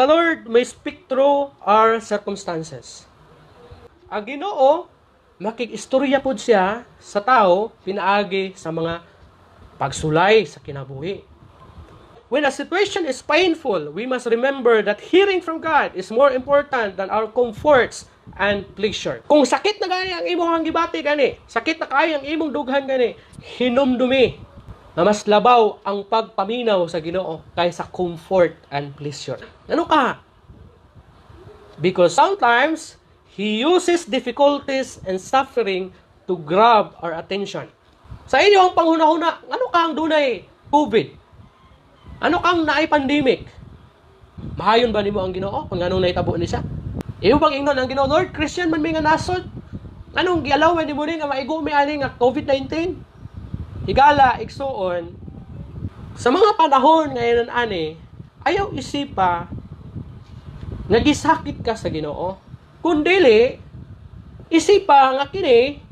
The Lord may speak through our circumstances. Ang Ginoo, makig-istorya pod siya sa tao pinaagi sa mga pagsulay sa kinabuhi. When a situation is painful, we must remember that hearing from God is more important than our comforts and pleasure. Kung sakit na gani ang imong gibati gani, sakit na kaayo ang imong dughan gani, hinumdumi na mas labaw ang pagpaminaw sa Ginoo kaysa comfort and pleasure. Ano ka? Because sometimes He uses difficulties and suffering to grab our attention. Sa inyo ang panghuna-huna, ano ka ang dunay COVID? Ano kang naay pandemic? Mahayon ba nimo ang Ginoo kung anong nahitabo ni siya? Iyo bang ingnon ang Ginoo, "Lord, Christian man mi nga nasod. Anong gialaw man nimo ni nga maigo mi ani nga COVID-19?" Higala, igsuon, sa mga panahon ngayon ani, ayaw isipa nga gisakit ka sa Ginoo. Kung dili, isipa nga kini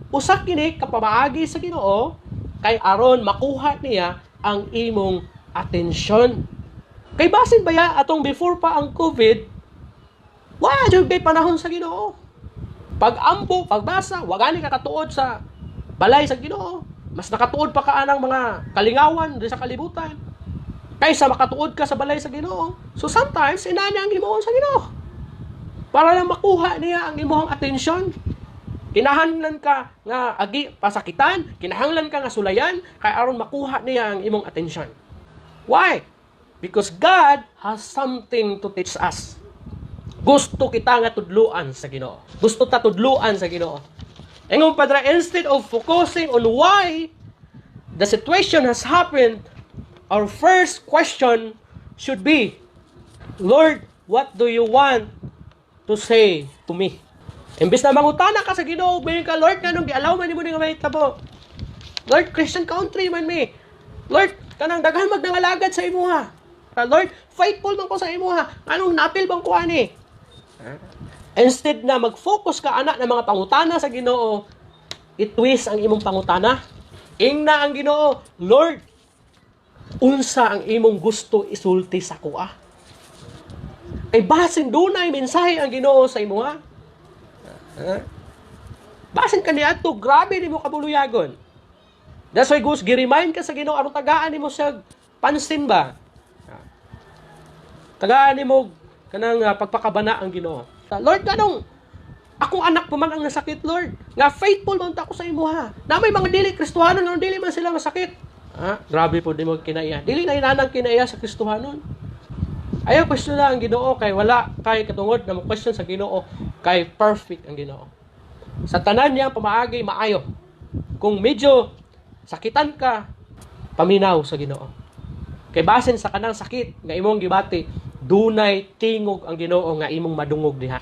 usa kini ka pamaagi sa Ginoo kay aron makuha niya ang imong atensyon. Kay basin baya atong before pa ang COVID, wa jud kay panahon sa Ginoo. Pag-ampo, pagbasa, wa gani ka katuod sa balay sa Ginoo. Mas nakatuod pa ka anang mga kalingawan di sa kalibutan kaysa makatuod ka sa balay sa Ginoo. So sometimes inani ang himuon sa Ginoo para lang makuha niya ang imong atensyon. Kinahanglan ka nga agi pasakitan, kinahanglan ka nga sulayan kay aron makuha niya ang imong atensyon. Why? Because God has something to teach us. Gusto kita nga tudluan sa Ginoo. Gusto ta tudluan sa Ginoo. Ingon padra, instead of focusing on why the situation has happened, our first question should be, "Lord, what do you want to say to me?" Imbes na mangutana ka sa Ginoo, moingon ka, "Lord, nganong gialaw man nimo ni nga mahitabo? Lord, Christian country man mi. Lord, kanang daghan magnangalagad sa imuha. Lord, faithful man ko sa imuha. Anong napil bang ko ani?" Instead na mag-focus ka ana ng mga pangutana sa Ginoo, i-twist ang imong pangutana. Ingna ang Ginoo, "Lord, unsa ang imong gusto isulti sa akoa?" Kay basin dunay mensahe ang Ginoo sa imuha. Ha? Basin kaniadto grabe nimo kabuluyagon. That's why gusto gi-remind ka sa Ginoo aron tagaan nimo siya pansin ba. Tagaan nimo kanang pagpakabana ang Ginoo. "Lord, kanong akong anak pa man ang nasakit, Lord? Nga faithful man ta ako sa imuha. Na may mga dili Kristohanon nga dili man sila masakit." Ah, grabe po di mo kinaiya. Dili na inanang kinaiya sa Kristohanon. Ayaw question na ang Ginoo kay wala kay katungod na mo question sa Ginoo kay perfect ang Ginoo. Sa tanan niya pamaagi maayo. Kung medyo sakitan ka, paminaw sa Ginoo. Kay basin sa kanang sakit nga imong gibati, dunay tingog ang Ginoo nga imong madungog diha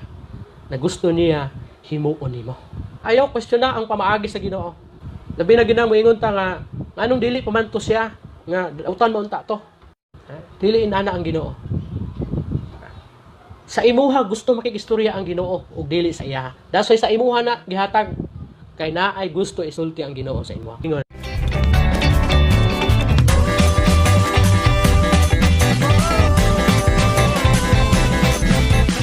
na gusto niya himuon nimo. Ayaw question na ang pamaagi sa Ginoo. Labi na ginang moingon ta nga anong dili pa man to siya nga utan mo unta to. Ha? Dili inana ang Ginoo. Sa imuha gusto makig-istorya ang Ginoo ug dili sa iya. That's why sa imuha na gihatag kay naay gusto isulti ang Ginoo sa imuha. Ingon.